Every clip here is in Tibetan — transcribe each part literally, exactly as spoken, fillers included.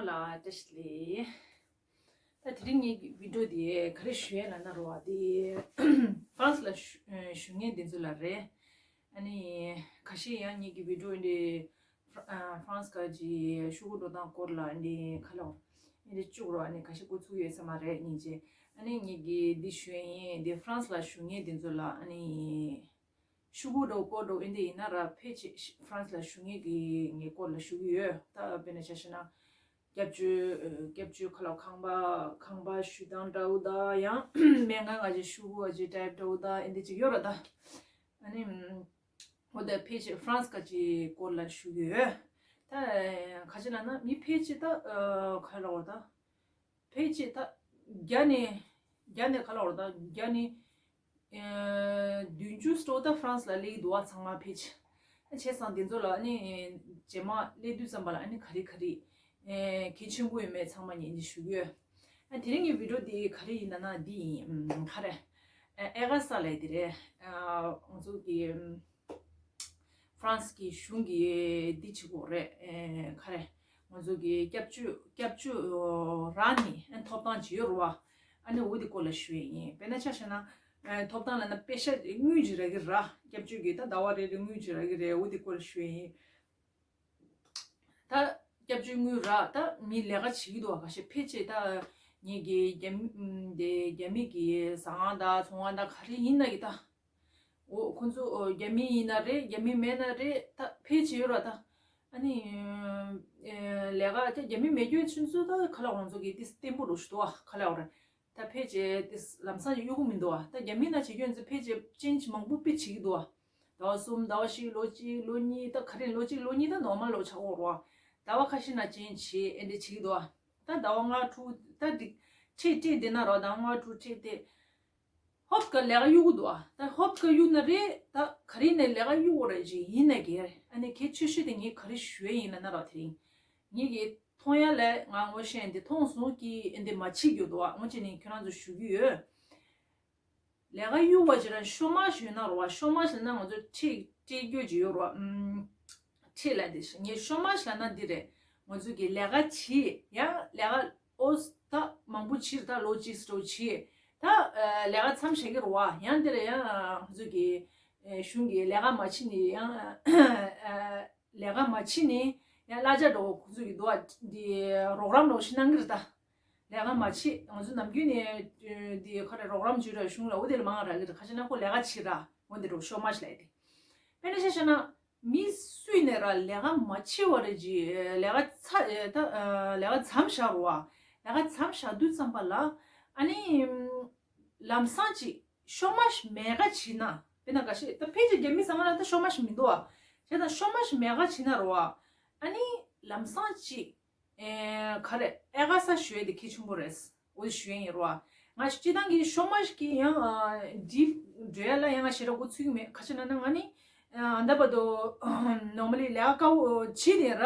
ལ་བཀྲ་ཤིས་བདེ་ལེགས། ད་དེ་རིང་ངའི་བི་ཌིའོ་དེ་ག་རེ་ཞུ་ཡས་ལབ་ན་རོ་བ་དེ་ཧྥ་རན་སི་ལ་བཞུགས་མཁན་དེ་ཚོ་ལ་རེད། ཨ་ནི་ཁ་ཤས་ཡང་ངེད་ཀྱི་བི་ཌིའོ་འདི་ཧྥ་རན་སི་ག་གི་ཤོག་གུ་འགྲོ་སྟངས་སྐོར་ལ་འདི་ཁ་ལོ་འདི་བཅུག་རོགས། ཨ་ནི་ཁ་ཤས་འགོ་ཚུགས་ཡོད་ས་མ་རེད་སྙིང་རྗེ། ཨ་ནི་ངེད་ཀྱི་འདི་ཞུ་ཡས་ཡིན། འདི་ཧྥ་རན་སི་ལ་བཞུགས་མཁན་དེ་ཚོ་ལ་ཨ་ནི་ཤོག་གུ་འགྲོ་སྐོར་འགྲོ་ཨིན་དེ་ཡིན་ན་ར་ཕལ་ཆེར་ཧྥ་རན་སི་ལ་བཞུགས་མཁན་གྱི་ངའི་སྐོར་ལ་ཞུ་གི་ཡོད། ད་དཔེར་ན་ཆ་བཞག་ན་སྐྱབས་བཅོལ་སྐྱབས་བཅོལ་ཁ་ལོ་ཁང་པ་ཁང་པ་ཞུ་སྟངས་འདྲ་བོ་ད་ཡང་སྨན་ཁང་ག་ཅིག་ཤོག་གུ་ག་ཅིག་ཊའིབ་འདྲ་བོ་ད་ཨིན་དེ་ཅིག་ཡོད་ར་ད། ཨ་ནི། འོ་ད་ཕལ་ཆེར་ཧྥ་རན་སི་ག་ཅིག་སྐོར་ལ་ཞུ་གི་ཡོད། ད་ག་ཅི་ལབ་ན་མི་ཕལ་ཆེར་ད་ག་ལབ་དགོས་རེད་ད། ཕལ་ཆེར་ད་བརྒྱ་ནས་བརྒྱ་ནས་ག་ལབ་དགོས་རེད་ད། བརྒྱ་ནས་བདུན་ཅུ་སྤྲོ་ད་ཧྥ་རན་སི་ལ་སླེབས་ཀྱི་འདུག་བ། ཚང་མ་ཕལ་ཆེར་བྱས་ཙང་དེ་ཚོ་ལ་ཨ་ནི་རྗེས་མ་སླེབས་དུས་ཙམ་པ་ལ་ཨ་ནི་ག་རེ་ག་རེ་གལ་ཆེན་པོ་ཡོད་མེད་ཚང་མ་ངས་འདི་ཞུ་གི་ཡོད། ཨ་དེ་རིང་གི་བི་ཌིའོ་འདི་ག་རེ་ཡིན་ན་ན་འདི་ཡིན། ཨམ་ག་རེ། ཨ་ཨེ་ག་ས་ལབ་དེ་རེད། ཨ་ང་ཚོ་གི་ཨམ་ཧྥ་རན་སི་གི་གཞུང་གི་འདི་བྱེད་དགོས་རེད། ཨ་ག་རེ། ང་ཚོ་གི་སྐྱབས་བཅོལ་སྐྱབས་བཅོལ་རག་ནི་ཨ་ཐོབ་ཐང་ཅིག་ཡོད་རེད་བ། ཨ་ནི་འོ་འདི་སྐོར་ལ་ཞུ་ཡས་ཡིན། དཔེར་ན་ཆ་བཞག་ན་ཨ་ཐོབ་ཐང་ལབ་ན་པེ་ཤ་དངུལ་ཅིག་རག་གི་ར། སྐྱབས་བཅོལ་གི་ད་ཟླ་བ་རེ་རེ་དངུལ་ཅིག་རག་གི་རེད། འོ་འདི་སྐོར་ལ་ཞུ་ཡས་ཡིན། ད་སྐྱབས་བཅོལ་དངུལ་རག་ད་མི་ལས་ཀ་བྱེད་ཀྱི་འདུག་བ། ཁ་ཤས་ཕལ་ཆེར་ད་ངེད་ཀྱི་རྒྱ་མི་དེ་རྒྱ་མི་གི་ཟ་ཁང་དང་ཚོང་ཁང་དང་ག་རེ་ཡིན་ན་གི་ད། འོ་ཁོ་ཚོ་འོ་རྒྱ་མི་ཡིན་ན་རེད། རྒྱ་མི་མེད་ན་རེད། ད་ཕལ་ཆེར་ཡོད་ར་ད། ཨ་ནི་ཨེ་ལས་ཀ་ད་རྒྱ་མི་མེད་རྒྱུ་ཆུན་ཚོད་ད་ག་ལ་ང་ཚོ་གི་ཏིས་བརྟན་པོ་རུ་ཞུ་དོ་ག་ལ་འོ་ར། ད་ཕལ་ཆེར་ཏིས་ལམ་སང་གཡོ་གི་མི་འདུག་བ། ད་རྒྱ་མི་ན་བྱེད་རྒྱུ་ཚོ་ཕལ་ཆེར་ཅེན་ཇི་མང་པོ་དཔེ་བྱེད་ཀྱི་འདུག་བ། ཟླ་བ་གསུམ་ཟླ་བ་བཞི་ལོ་གཅིག་ལོ་གཉིས་ད་ག་རེ་ལོ་གཅིག་ལོ་གཉིས་ད་ནོར་མལ་ལོ་ཆགས་འོ་ར་བ། ཟླ་བ་ཁ་ཤས་ན་ཅེན་ཇི་བྱེད་ཨེ་འདྲ་བྱེད་ཀྱི་འདུག་བ། ད་ཟླ་བ་ལྔ་དྲུག་ད་འགྲིག་ཁྲིད་ཁྲིད་བསྡད་ན་རོ་ཟླ་བ་ལྔ་དྲུག་ཁྲིད་བསྡད། ཧོབ་ཀ་ལས་ཀ་གཡུག་གི་འདུག་ཨ། ད་ཧོབ་ཀ་གཡུག་ན་རེད། ད་ག་རེ་ནས་ལས་ཀ་གཡུག་དགོས་རེད་ཅིག་ཡིན་ནས་གལ་ཨ་ནི་གལ་ཆེ་ཤོས་དེ་ངས་ག་རེ་ཞུ་ཡས་ཡིན་ན་ན་རོ་དེ་རིང་། ངེད་ཀྱི་མཐོང་ཡ་ལས་ང་ངོ་ཤེས་འདི་མཐོང་སོང་གི་ཨེ་འདི་མ་བྱེད་རྒྱུ་འདུག་ཨ། ངོ་ཅི་ནས་ཁྱོད་རང་ཚོ་ཞུ་གི་ཡོད། ལས་ཀ་གཡུག་པ་ཅིག་ར་ཤོ་མ་ཞུས་ན་རོ་བ། ཤོ་མ་ཞུས་ན་ང་ཚོ་ཁྲིད་སྤྲད་རྒྱུ་ཅིག་ཡོད་རོ་བ། ཁྲིད་ལ་དེ་ངས་ཤོ་མ་ཞུས་ན་འདི་རེད། ང་ཚོ་གི་ལས་ཀ་བྱེད་ཡང་ལས་ཀ་ཨོ་ད་མང་པོ་བྱེད་ད་ལོ་གཅིག་སྤྲོ་བྱེད་ད་ལས་ཀ་མཚམས་བཞག་གི་རོ་བ། ཡང་འདི་རེད་ཡང་ང་ཚོ་གི་གཞུང་གི་ལས་ཀ་མ་བྱེད་ནི་ཡང་ལས་ཀ་མ་བྱེད་ནི་ཡང་གླ་ཆ་འགྲོ་ཁོ་ཚོ་གི་འདུག་བ། འདི་རོགས་རམ་འགྲོ་ཞིག་གནང་གི་རེད་ད། ལས་ཀ་མ་བྱེད། ང་ཚོ་ནམ་རྒྱུན་ནས་འདི་ཁ་རེ་རོགས་རམ་བྱེད་ར་གཞུང་ལ་འོ་དེ་ལ་མང་རག་གི་རེད། ཁ་ཆེ་ན་ཁོ་ལས་ཀ་བྱེད་ར་འོ་འདི་རོ་ཤོ་མ་ཞིག་ལས་དེ། དཔེར་ན་ཆ་བཞག་ན་མི་སུས་ནས་ར་ལས་ཀ་མ་བྱེད་བ་རེད་ཅི། ལས་ཀ་ཚ་ད་ལས་ཀ་མཚམས་བཞག་རོ་བ། ལས་ཀ་མཚམས་བཞག་དུས་ཙམ་པ་ལ་ཨ་ནི་ལམ་སང་ཅིག་ཤོ་མ་ཞིག་མེད་ཀ་བྱེད་ན་དཔེར་ན་འགའ་ཤས་ད་ཕལ་ཆེར་རྒྱ་མི་ཚང་མ་ལ་ད་ཤོ་མ་ཞིག་མི་འདུག་བ། བྱས་ཙང་ཤོ་མ་ཞིག་མེད་ཀ་བྱེད་ན་རོ་བ། ཨ་ནི་ལམ་སང་ཅིག་ཨེ་ག་རེ་ཨེ་ག་ས་ཞུ་ཡས་དེ་གལ་ཆེན་པོ་རེད། འོ་དེ་ཞུ་ཡས་ཡིན་རོ། ང་སྤྱི་བཏང་གི་ཤོ་མ་ཞིག་གི་ཡང་འགྲིག་འགྲོ་ཡ་ལ་ཡང་ང་ཞེ་དྲག་འགོ་ཚུགས་ཀྱི་མེད། ག་ཅི་ན་ན་ང་ནི་ཨ་ད་བར་དུ་ནོར་མལ་ལི་ལས་ཀ་དཀའ་བོ་བྱེད་དེ་ར།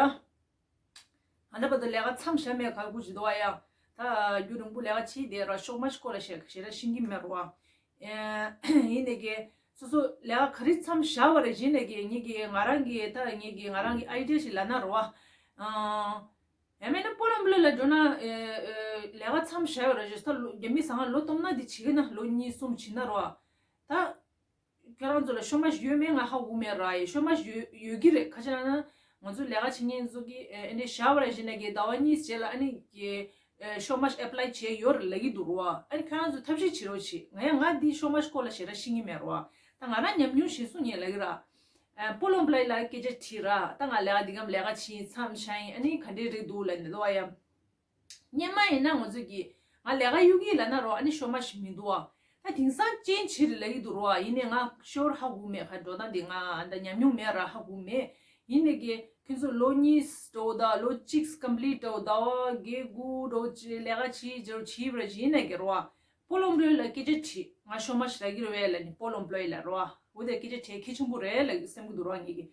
ཨ་ད་བར་དུ་ལས་ཀ་མཚམས་བཞག་མེད་ག་གུ་ཅི་དོ་བ་ཡ། ད་རྒྱུན་རིང་པོ་ལས་ཀ་བྱེད་དེ་ར་ཤོ་མ་ཞིག་སྐོར་ལ་ཞེ་ཞེ་དྲག་ཤེས་ཀྱི་མེད་རོ། ཡིན་ནས་ཀྱི་སོ་སོ་ལས་ཀ་ག་རེ་མཚམས་བཞག་པ་རེད་ཡིན་ནས་ཀྱི་ངེད་ཀྱི་ང་རང་གི་ད་ངེད་ཀྱི་ང་རང་གི་ཨའི་ཌི་ཡ་ཞིག་ལབ་ན་རོ། ཡང་མིན་ན་པོ་ལམ་པོ་ལོ་ལ་འགྲོ་ན་ལས་ཀ་མཚམས་བཞག་ཡོད་ར་ཞེས་ད་ལོ་རྒྱ་མི་ཚང་ལོ་སྟོང་ན་འདི་བྱེད་ཀྱི་ན་ལོ་གཉིས་གསུམ་བྱེད་ན་རོ། ད་ཁྱོད་རང་ཚོ་ལ་ཤོ་མ་ཞིག་ཡོད་མེད་ང་ཧ་གོ་མེད་ར་ཡི་ཤོ་མ་ཞིག་ཡོད་ཡོད་ཀྱི་རེད། ཁ་ཆ་ན་ང་ཚོ་ལས་ཀ་བྱེད་མཁན་ཚོ་གི་ཨེ་འདྲས་བཞག་པ་ར་ཞེས་ན་གི་ཟླ་བ་གཉིས་རྗེས་ལ་ཨ་ནི་གི་ཤོ་མ་ཞིག་ཨེ་པ་ལའི་བྱས་ཡོད་རེད་ལབ་ཀྱི་འདུག་རོ། ཨ་ནི་ཁྱོད་རང་ཚོ་ཐབས་ཤེས་བྱེད་རོགས་བྱེད། ང་ཡང་ང་འདི་ཤོ་མ་ཞིག་སྐོར་ལ་ཞེ་དྲག་ཤེས་ཀྱི་མེད་རོ། ད་ང་རང་ཉམས་མྱོང་ཞིག་གསུང་ངེས་ལབ་ཀྱི་ར། ཨ་པོ་ལོམ་པ་ལའི་ལ་སྐད་ཆ་དྲིས་ར། ད་ང་ལས་ཀ་འདི་གམ་ལས་ཀ་བྱེད་མཚམས་བཞག་ཡིན། ཨ་ནི་ག་འདྲས་རེད་འདུག་ལབ་ནས་ལོ་ཡ། སྔན་མ་ཡིན་ན་ང་ཚོ་གི་ང་ལས་ཀ་གཡུག་གི་ལབ་ན་རོ། ཨ་ནི་ཤོ་མ་ཞིག་མི་འདུག་ཨ། ད་དེང་སང་ཅན་ཇི་རེད་ལབ་ཀྱི་འདུག་རོ། ཨ་ཡིན་ནའི་ང་ཤོར་ཧ་གོ་མེད། ཁ་འགྲོ་སྟངས་འདི་ང་ད་ཉམས་མྱོང་མེད་ར་ཧ་གོ་མེད། ཡིན་ནའི་གི་ཁྱོད་ཚོ་ལོ་གཉིས་འགྲོ་ད་ལོ་གཅིག་ཀམ་པི་ལིཊ་འགྲོ་ཟླ་བ་བརྒྱད་དགུ་འགྲོ་ཅི་ལས་ཀ་བྱེད་ཅི་རོ་བྱེད་པ་ར་ཅི་ཡིན་ནའི་གི་རོ། ཨ་པོ་ལོམ་པ་ལའི་ལ་སྐད་ཆ་དྲིས། ང་ཤོ་མ་ཞིག་རག་གི་རེད་བས་ལབ་ནི་པོ་ལོམ་པ་ལའི་ལ་རོ། ཨ་འོ་དེ་སྐད་ཆ་དྲིས་གལ་ཆེན་པོ་རེད་ལབ་སེམས་ཀྱི་འདུག་རོ་ངེད་ཀྱི།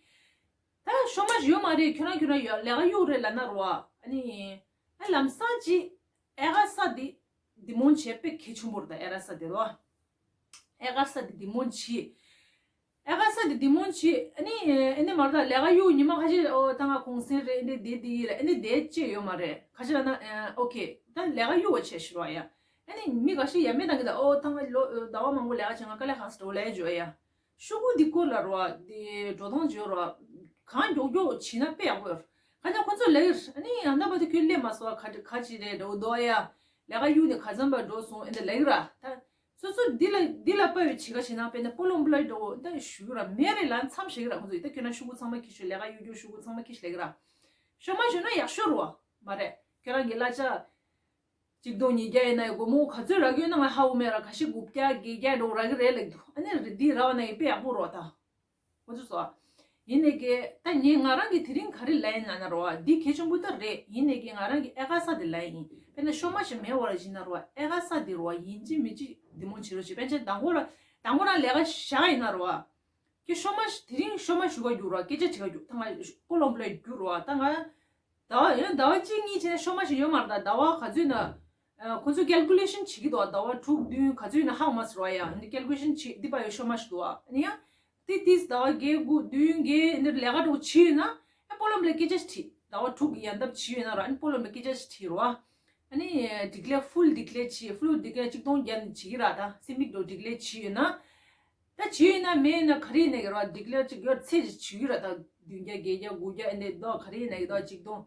ད་ཤོ་མ་ཞིག་ཡོད་མ་རེད། ཁྱོད་རང་ཁྱོད་རང་ཡོད་ལས་ཀ་གཡུག་རེད་ལབ་ན་རོ། ཨ་ནི་ཨ་ལམ་སང་ཅིག་ཨེ་ག་ས་འདི་འདི་མོ་བྱས་དཔེ་གལ་ཆེན་པོ་རེད། ད་ཨེ་ག་ས་འདི་རོ། ཨེ་ག་ས་འདི་འདི་མོ་བྱས་ ཨེ་ཁ་ས་དེ་དེ་མོ་ཆེ་ཨ་ནི་ཨེ་ནི་མར་ད་ལས་ཀ་གཡུག་ཉི་མ་ཁ་ཤས་ཨོ་ད་ང་གུང་སེང་རེད་ཨེ་འདི་དེ་དེ་ཡིན་ལ་ཨེ་ནི་དེ་ཅེ་ཡོད་མ་རེད། ཁ་ཤས་ལ་ན་ཨོ་ཁེ་ད་ལས་ཀ་གཡུག་བ་ཆེ་ཤི་རོ་ཡ། ཨ་ནི་མི་ཁ་ཤས་ཡ་མེད་དང་གི་ད་ཨོ་ད་ང་ལོ་ཟླ་བ་མང་པོ་ལས་ཀ་བྱེད་ང་དཀའ་ལས་ཁག་སོ་ལས་བརྗོད་ཡ། ཤོག་གུ་འདི་སྐོར་ལ་རོ་བ་འདི་འགྲོ་སྟངས་བརྗོད་རོ་བ་གང་མགྱོགས་མགྱོགས་བྱིན་ན་དཔེ་ཡག་པོ་ཡོད། ཁ་ཉག་ཁོ་ཚོ་ལེགས་ཨ་ནི་ཡང་ད་བར་དུ་ཁྱོད་སླེབས་མ་སོང་བ་ག་ག་ཅི་རེད་འགྲོ་འདུག་ཡ། ལས་ཀ་གཡུག་ནས་ག་ཙམ་པ་འགྲོ་སོང་ཨེ་འདི་ལེགས་ར་ད། སོ་སོ་འདི་ལ་འདི་ལ་དཔའ་བའི་བྱིས་ཀ་བྱེད་ན་དཔེར་ན་སྤོ་ལོ་འབུ་ལ་འགྲོ་ད་ཞུ་གི་ར་མེད་རེད་ལ་མཚམས་བཞག་གི་ར་ཁོ་ཚོ་ཡི་ད་ཁྱོད་རང་ཤོག་གུ་ཚང་མ་ཁྱི་ཤོད་ལས་ཀ་གཡུག་རྒྱུ་ཤོག་གུ་ཚང་མ་ཁྱི་ཤོད་ལེགས་ར། ཤོ་མ་ཞུ་ན་ཡག་ཤོ་རུ་བ་མ་རེད་ཁྱོད་རང་གི་གླ་ཆ། གཅིག་སྟོང་ཉིས་བརྒྱ་ཡིན་ན་སྒོར་མོ་ག་ཚོད་རག་གི་ཡོད་ན་ང་ཧ་གོ་མེད་ར་ཁ་ཤས་དགུ་བརྒྱ་བརྒྱད་བརྒྱ་འགྲོ་རག་གི་རེད་ལབ་འདུག་ཨ་ནི་རི་འདི་ར་བ་ན་ཡིན་དཔེ་ཡག་པོ་རོགས་ད། ཁོ་ཚོ་སོ། ཡིན་ནས་ཀྱི་ད་ངས་ང་རང་གི་དེ་རིང་ག་རེ་ལབ་ཡིན་ན་ན་རོ་བ་འདི་གལ་ཆེན་པོ་ད་རེད་ཡིན་ནས་ཀྱི་ང་རང་གི་ཨེ་ཁ་ས་དེ་ལབ་ཡིན་དཔེར་ན་ཤོ་མ་ཞིག་མེད་བ་ར་བཞིན་ན་རོ་བ་ཨེ་ཁ་ས་དེ་རོ་བ་ཡིན་གཅིག་མིན་གཅིག་འདི་མོ་བྱེད་རོགས་བྱེད་དཔེར་ན་དང་པོ་ར་དང་པོ་རང་ལས་ཀ་བཞག་ཡིན་ན་རོ་བ། ཀྱི་ཤོ་མ་ཞིག་དེ་རིང་ཤོ་མ་ཞུ་ག་རྒྱུག་རོ་བ་སྐད་ཆ་དྲི་ག་རྒྱུག་ད་ང་སྤོ་ལོ་འབུ་ལ་རྒྱུག་རོ་བ་ད་ང་། ཟླ་བ་ཡང་ཟླ་བ་གཅིག་གཉིས་བྱས་ན་ཤོ་མ་ཞིག་ཡོད་མ་རེད་ད་ཟླ་བ་ག་ཚོད་ན། ཁོ་ཚོས་ཀལ་ཀུ་ལེ་ཤན་བྱེད་ཀྱི་འདུག་ཟླ་བ་དྲུག་བདུན་ག་ཚོད་ན་ཧ་གོ་མ་སོང་ར་ཡ་འདི་ཀལ་ཀུ་ལེ་ཤན་བྱེད་འདི་པ་ཡོད་ཤོ་མ་ཞིག་འདུག་ཨ་ནི་ཡང་། དེ་དེས་ཟླ་བ་བརྒྱད་དགུ་བདུན་བརྒྱད་འདིར་ལས་ཀ་འགྲོ་བྱས་ཡོད་ན་ཨ་སྤོ་ལོ་འབུ་ལ་སྐད་ཆ་དྲིས་ཟླ་བ་དྲུག་གི་ཡན་འདབ་བྱས་ཡོད་ན་ར་ཨ་ནི་སྤོ་ལོ་འབུ་ལ་སྐད་ཆ་དྲིས་རོ་ཨ། ཨ་ནི་ཌི་ཀི་ལེ་ཕུལ་ཌི་ཀི་ལེ་བྱས་ཕུལ་ཌི་ཀི་ལེ་གཅིག་སྟོང་བརྒྱ་ནས་བྱེད་ཀྱི་ར་ད་སེ་མིག་འགྲོ་ཌི་ཀི་ལེ་བྱས་ཡོད་ན། ད་བྱས་ཡོད་ན་མེད་ན་ག་རེ་ཡིན་ན་གི་རོ་ཌི་ཀི་ལེར་ཅིག་ཡོད་ཚེ་ཅིག་བྱེད་ཀྱི་ར་ད་བདུན་བརྒྱ་བརྒྱད་བརྒྱ་དགུ་བརྒྱ་ཨེ་འདྲ་དོ་ག་རེ་ཡིན་ན་གི་དོ་གཅིག་སྟོང་།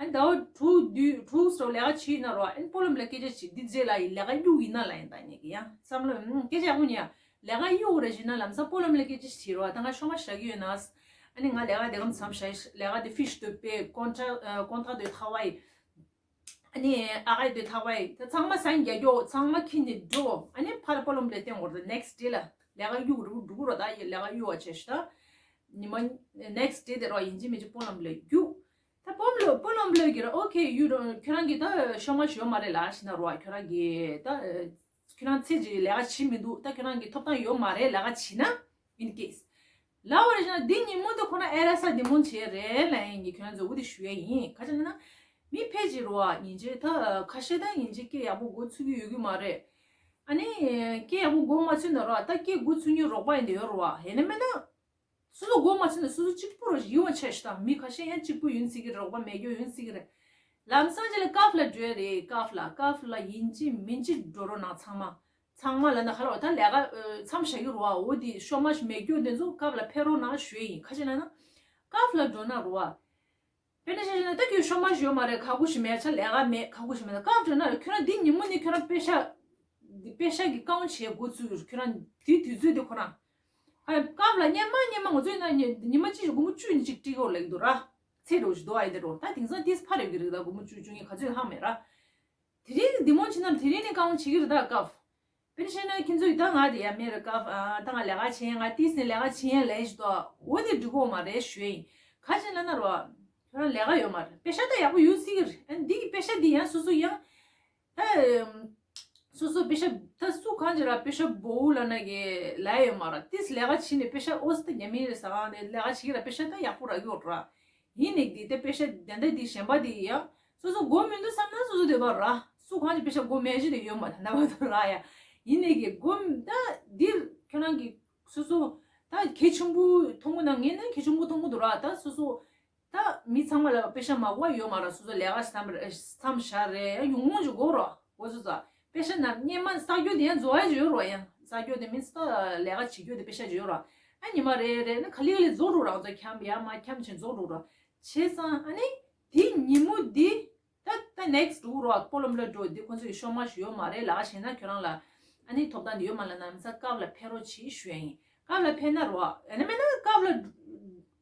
ཨ་ནི་ཟླ་བ་དྲུག་བདུན་དྲུག་སོགས་ལས་ཀ་བྱས་ཡོད་ན་རོ་ཨ་ནི་སྤོ་ལོ་འབུ་ལ་སྐད་ཆ་བྱེད་འདི་རྗེས་ལ་ཡི་ལས་ཀ་གཡུག་ཡིན་ན་ལ་ཡིན་ད་ཉེ་གི་ཡ་བསམ་བློ་ཨུམ་སྐད་ཆ་ཡག་པོ་ཉེ་ཡ་ལས་ཀ་གཡུག་རེ་བྱེད་ན་ལམ་སང་སྤོ་ལོ་འབུ་ལ་སྐད་ཆ་བྱེད་རོ་ད་ང་ཤོ་མ་བཞག་གི་ཡོད་ན། ཨ་ནི་ང་ལས་ཀ་དེ་གམ་མཚམས་བཞག་ལས་ཀ་དེ་ཕིཤ་དུ་པེ་ཀོན་ཊ་ཀོན་ཊ་དུ་ཐ་ཝའི། ཨ་ནི་ཨ་ཁའི་དེ་ཐག་པ་ཡི་ད་ཚང་མ་སང་རྒྱ་སྐྱོག་ཚང་མ་ཁྱི་ནི་འགྲོ་ཨ་ནི་ཕར་སྤོ་ལོ་འབུ་ལ་བསྟན་འོར་ད་ནེག་སི་ཌེ་ལ་ལས་ཀ་གཡུག་རུ་འགྲོ་གི་རོ་ད་ཡི་ལས་ཀ་གཡུག་བ་བྱས་ཤི་ད། ཉི་མ་ནེག་སི་ཌེ་དེ་རོ་ཡིན་གཅིག་མིན་གཅིག་སྤོ་ལོ་འབུ་ལ་རྒྱུག་ད་སྤོ་ལོ་སྤོ་ལོ་འབུ་ལ་གི་ར་ཨོ་ཁེ་ཡུ་རོ་ཁྱོད་རང་གི་ད་ཤོ་མ་ཞོ་མ་རེད་ལ་ཤི་ན་རོ་ཁྱོད་རང་གི་ད་ཁྱོད་རང་ཚེ་གཅིག་ལས་ཀ་བྱེད་མི་འདུག་ད་ཁྱོད་རང་གི་ཐོབ་ཐང་ཡོད་མ་རེད་ལས་ཀ་བྱེད་ན། in case ལ་བ་རེ་ཞིག་ན་འདི་ཉིན་མོ་འདི་ཁོ་ན་ཨེ་ར་ས་འདི་མོ་བྱས་རེད་ལ་ཡིན་གྱི་ཁྱོད་རང་ཚོ་འུ་དེ་ཞུ་ཡ་ཡིན་ག་ཅི་ན་ན། མི་ཕལ་ཆེར་རོ་ཨ་ཉིན་བྱེད་ད་ཁ་ཤས་ད་ཉིན་བྱེད་སྐད་ཡག་པོ་འགོ་ཚུགས་ཀྱི་ཡོད་གི་མ་རེད། ཨ་ནི་སྐད་ཡག་པོ་འགོ་མ་ཚུགས་ན་རོ་ཨ་ད་སྐད་འགོ་ཚུགས་ཉིན་རོགས་པ་ཡིན་དེ་ཡོད་རོ་ཨ་ཡིན་ན་མེད་ན། སོ་སོ་འགོ་མ་ཚུགས་ན་སོ་སོ་གཅིག་པུ་རོ་ཡིད་དབང་ཆད་ཤི་ད་མི་ཁ་ཤས་ཡང་གཅིག་པུ་ཡིན་སྲིད་གི་རོགས་པ་མེད་རྒྱུ་ཡིན་སྲིད་གི་རེད། ལམ་སང་ཅི་ལ་ཀབ་ལ་འགྲོ་ཡ་རེད་ཀབ་ལ་ཀབ་ལ་ཡིན་གཅིག་མིན་གཅིག་འགྲོ་རོགས་གནང་ཚང་མ། ཚང་མ་ལ་ན་ཁ་ལོ་ད་ལས་ཀ་མཚམས་བཞག་གི་རུ་བ་འོ་དེ་ཤོ་མ་ཞིག་མེད་རྒྱུ་དེ་ཚོ་སྐབས་ལ་ཕེབས་རོགས་གནང་ཞུ་ཡ་ཡིན་ཁ་ཅིག་ན་ན། སྐབས་ལ་འགྲོ་ན་རུ་བ། དཔེར་ན་ཆ་བཞག་ན་ད་ཁྱོད་ཤོ་མ་ཞིག་ཡོད་མ་རེད་ཁ་ཁུ་ཞིག་མེད་ཆ་ལས་ཀ་མེད་ཁ་ཁུ་ཞིག་མེད་ད་སྐབས་འགྲོ་ན་རུ་ཁྱོད་རང་འདི་ཉིན་མོ་ནི་ཁྱོད་རང་པེ་ཤ། འདི་པེ་ཤ་གི་ཀའུན་བྱེད་འགོ་ཚུགས་ཁྱོད་རང་དེ་དུས་ཚོད་དེ་ཁོ་རང་། ཨ་སྐབས་ལ་སྙན་མ་སྙན་མ་ང་ཚོས་ན་ཉི་མ་གཅིག་ཞིག་སྒོར་མོ་བཅུ་ནི་གཅིག་སྤྲད་དགོས་ལེགས་འདུག་ར། ཚེ་འགྲོ་ཞིག་འདུག་ཨ་ཡིན་དེ་འགྲོ་ད་དེང་སང་དེས་ཕ་རེ་གི་རིགས་ད་སྒོར་མོ་བཅུ་བཅུ་གཉིས་ག་ཚོད་ཧང་མེད་ར། དེ་རིང་གི་འདི་མོ་བྱེད་ན་དེ་རིང་ནས་ཀའུན་བྱེད་ཀྱི་རེད་ད་སྐབས། དཔེར་བཤད་ན་ཁྱེད་ཚོས་ད་ང་དེ་ཡ་མེད་རེད་སྐབས་ཨ་ད་ང་ལས་ཀ་བྱེད་ཡ་ང་ཏིས་ནས་ལས་ཀ་བྱེད་ཡ་ལས་ཞིག་ཏོ་འོ་དེ་འགྲིག་གོ་མ་རེད་ཞུ་ཡིན། ཁ་ཅིག་ལ་ན་རོ། ཁྱོད་རང་ལས་ཀ་ཡོད་མ་རེད་པེ་ཤ་ད་ཡག་པོ་ཡོད་སྲིད་ཀྱི་རེད་ཨ་འདི་གི་པེ་ཤ་འདི་ཡང་སོ་སོ་ཡང་། ད། སོ་སོ་པེ་ཤ་ད་སུ་གང་ཅི་ར་པེ་ཤ་བོའུ་ལ་ན་གི་ལས་ཡོད་མ་ར་ཏིས་ལས་ཀ་བྱེད་ནས་པེ་ཤ་ཨོ་སི་ད་རྒྱ་མི་རེད་ཟ་གང་ནས་ལས་ཀ་བྱེད་ཀྱི་ར་པེ་ཤ་ད་ཡག་པོ་རག་གི་ཡོད་ར། ཡིན་ནས་འདི་ད་པེ་ཤ་དེ་འདྲ་འདི་གཞན་པ་འདི་ཡང་སོ་སོ་སྒོ་མི་འདུག་བསམ་ན་སོ་སོ་འདོད་པ་ར་སུ་གང་ཅི་པེ་ཤ་སྒོ་མེད་ཅི་དེ་ཡོད་མ་ད་ན་བ་དུ་ར་ཡ། ཡིན་ནས་གི་སྒོ་ད་འདིར་ཁྱོད་རང་གི་སོ་སོ་ད་གལ་ཆེན་པོ་མཐོང་གི་ན་ངས་ན་གལ་ཆེན་པོ་མཐོང་གི་འདུག་ར་ད་སོ་སོ། ད་མི་ཚང་མ་ལ་པེ་ཤ་མ་དགོས་ཡོད་མ་ར་སོ་སོ་ལས་ཀ་བསམ་བསམ་བཞག་རེད་ཡང་ཉུང་ཉུང་ཅིག་དགོས་རོ་འོ་སོ་སོ་པེ་ཤ་ན་སྙེ་མ་ས་རྒྱུ་དེ་ཡང་འཛོ་ཡ་ཅིག་ཡོད་རོ་ཡང་ས་རྒྱུ་དེ་མི་ས་ལས་ཀ་བྱེད་རྒྱུ་དེ་པེ་ཤ་ཅིག་ཡོད་རོ་ཨ་ཉི་མ་རེ་རེ་ནི་ག་ལི་ག་ལི་འཛོ་འགྲོ་ར་འཛོ་འཁྱམ་ཡ་མ་འཁྱམ་ཆེན་འཛོ་འགྲོ་རོ་བྱས་ཙང་ཨ་ནི་དེ་ཉིན་མོ་དེ་ད་ད་ནེག་སི་འགྲོ་རོ་སྤོ་ལོ་འབུ་ལ་འགྲོ་དེ་ཁོ་ཚོ་ཡི་ཤོ་མ་ཞུ་ཡོད་མ་རེད་ལ་ཞེ་ན་ཁྱོད་རང་ལ་ཨ་ནི་ཐོབ་ཐང་དེ་ཡོད་མ་ལ་ན་མི་ས་སྐབས་ལ་ཕེ་རོ་ཆི་ཞུ་ཡ་ཡིན་སྐབས་ལ་ཕེ་ན་རོ་ཨ་ནི་མེད་ན་སྐབས་ལ།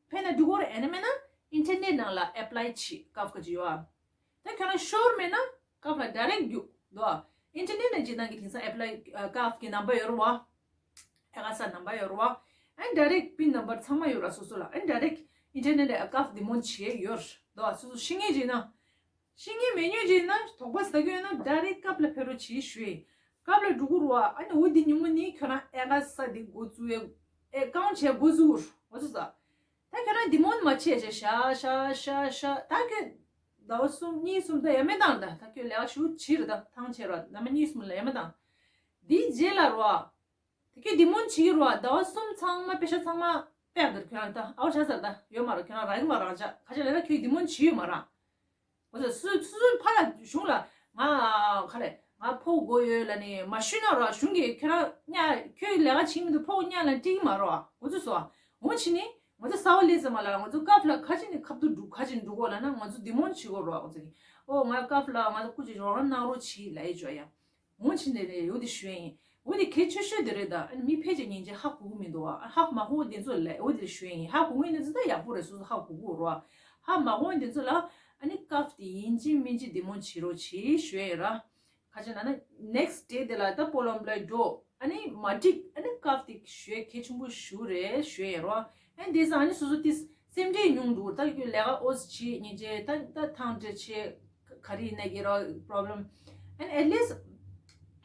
ཕེ་ན་འགྲོ་གོ་རེ་ཨེ་ན་མེད་ན་ཨིན་ཊར་ནེཊ་ནང་ལ་ཨེ་པ་ལའི་བྱེད་ཀབ་ཀ་ཅི་ཡོད་ཨ། ད་ཁྱོད་རང་ཤོར་མེད་ན་ཀབ་ལ་ཌའི་རེག་རྒྱུག་དོ། ཨིན་ཊར་ནེཊ་ནང་ཅི་ནང་གི་དེང་སང་ཨེ་པ་ལའི་ཀབ་ཀྱི་ནམ་བར་ཡོད་རེད་བ། ཨེ་ཀ་ས་ནམ་བར་ཡོད་རེད་བ། ཨེ་ཌའི་རེག་པིན་ནམ་བར་ཚང་མ་ཡོད་ར་སོ་སོ་ལ་ཨེ་ཌའི་རེག་ཨིན་ཊར་ནེཊ་ཀབ་དེ་མོ་བྱེད་ཡོད་དོ་སོ་སོ་ཤེས་ངེས་ཅི་ན། ཤེས་ངེས་མེད་ཉོས་ཅི་ན་དོགས་པ་ཟ་གི་ཡོད་ན་ཌའི་རེག་ཀབ་ལ་ཕེབས་རོགས་བྱེད་ཞུས། ཀབ་ལ་འགྲོ་གི་རེད་བ་ཨ་ནི་འོ་འདི་ཉིན་མོ་ནི་ཁྱོད་རང་ཨེ་ཀ་ས་འདི་འགོ་བཙུགས་ཨེ་ཨེ་ཀའུན་བྱས་འགོ་བཙུགས་འོ་ཚོ་ཟ། ད་ཁྱོད་རང་འདི་མོ་མ་བྱས་བྱས་ཤ་ཤ་ཤ་ཤ་ད་ཁྱོད་ཟླ་བ་གསུམ་གཉིས་གསུམ་ད་ཡ་མེད་དང་ད་ད་ཁྱོད་ལས་ཀ་ཞུ་ཕྱིར་ད་ཐང་ཆད་ར་ནམ་གཉིས་གསུམ་ལ་ཡ་མེད་དང་། འདིའི་རྗེས་ལ་རོ། དེ་ཁྱོད་འདི་མོ་བྱེད་ཀྱི་རོ། ཟླ་བ་གསུམ་ཚང་མ་པེ་ཤ་ཚང་མ་པེག་དེར་ཁྱོད་རང་ད་ཨའུ་ཆ་ཟེར་ད་ཡོད་མ་རོ། ཁྱོད་རང་རག་གི་མ་རང་ཆ་ཁ་ཆ་ལས་ན་ཁྱོད་འདི་མོ་བྱེད་ཡོད་མ་རང་། འོ་ཙི་སུ་སུ་སུ་ཕར་ལ་གཞུང་ལ་ང་ཁ་ལས་ང་ཕོགས་དགོས་ཡོད་ལ་ནི་མ་ཞུས་ན་རོ། གཞུང་གིས་ཁྱོད་རང་གཉའ་ཁྱོད་ལས་ཀ་བྱེད་མི་འདུག་ཕོགས་གཉའ་ལ་སྤྲད་ཀྱི་མ་རོ། འོ་ཙི་སོ། འོ་ཕྱི་ནི་ང་ཚོ་གསར་པ་སླེབས་ཙམ་མ་ལ་ང་ཚོ་སྐབས་ལ་ཁ་ཅིག་ནི་ཁ་ཐུག་འགྲོ་ཁ་ཅིག་འགྲོ་དགོས་ལ་ན་ང་ཚོ་འདི་མོ་བྱེད་དགོས་རོ། འོ་ཙི་གི་ཨོ་ང་སྐབས་ལ་ང་ཚོ་སྐུ་མཁྱེན་རོགས་རམ་གནང་རོགས་བྱེད་ལ་ཨེ་ཅོ་ཡ། འོ་ཕྱི་ནས་ནས་འོ་དེ་ཞུ་ཡ་ཡིན། འོ་དེ་གལ་ཆེ་ཤོས་དེ་རེད་ད། ཨ་ནི་མི་ཕལ་ཆེར་ཉན་ཆེ་ཧ་གོ་གི་མི་འདུག་ཨ། ཧ་མ་གོ་དེ་ཚོ་ལ་འོ་དེ་ཞུ་ཡ་ཡིན། ཧ་གོ་མཁན་དེ་ཚོ་ད་ཡག་པོ་རེད། སོ་སོ་ཧ་གོ་གི་རོ། ཧ་མ་གོ་མཁན་དེ་ཚོ་ལ་ཨ་ནི་སྐབས་དེ་ཡིན་གཅིག་མིན་གཅིག་དེ་མོ་བྱེད་རོགས་བྱེད་ཞུ་ཡ་ཡིན་ར། ཁ་ཆེ་ན་ན་next day དེ་ལ་ད་སྤོ་ལམ་པ་ལ་འགྲོ། ཨ་ནི་མ་འགྲིག་ཨ་ནི་སྐབས་དེ་ཞུ་ཡ་གལ་ཆེན་པོ་ཞུ་རེད་ཞུ་ཡ་ཡིན་རོ། ཨ་ནི་དེ་སང་ཨ་ནི་སོ་སོ་དེ་སེམས་ཁྲལ་ཉུང་འདུག་ད་ཁྱོད་ལས་ཀ་ཨོས་བྱེད་ཉིན་བྱེད་ད་ད་ཐང་འདྲ་བྱེད་ག་རེ་ཡིན་ན་གི་རོ་problem ཨ་ནི་at least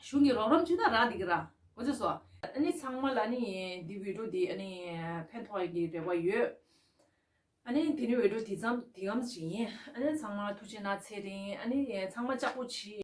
གཞུང་གི་རོགས་རམ་བྱེད་ད་རག་འདི་གི་ར། འོ་ཙི་སོ། ཨ་ནི་ཚང་མ་ལ་ནི་འདི་བི་ཌི་ཡོ་འདི་ཨ་ནི་ཕན་ཐོགས་ཡ་གི་རེ་བ་ཡོད། ཨ་ནི་དེ་ནི་བི་ཌི་ཡོ་འདི་ཙམ་འདི་གམ་ཞིག་ཡིན། ཨ་ནི་ཚང་མ་ཐུགས་རྗེ་གནང་། ཚེ་རིང་། ཨ་ནི་ཚང་མ་ལྕགས་པོ་བྱེད།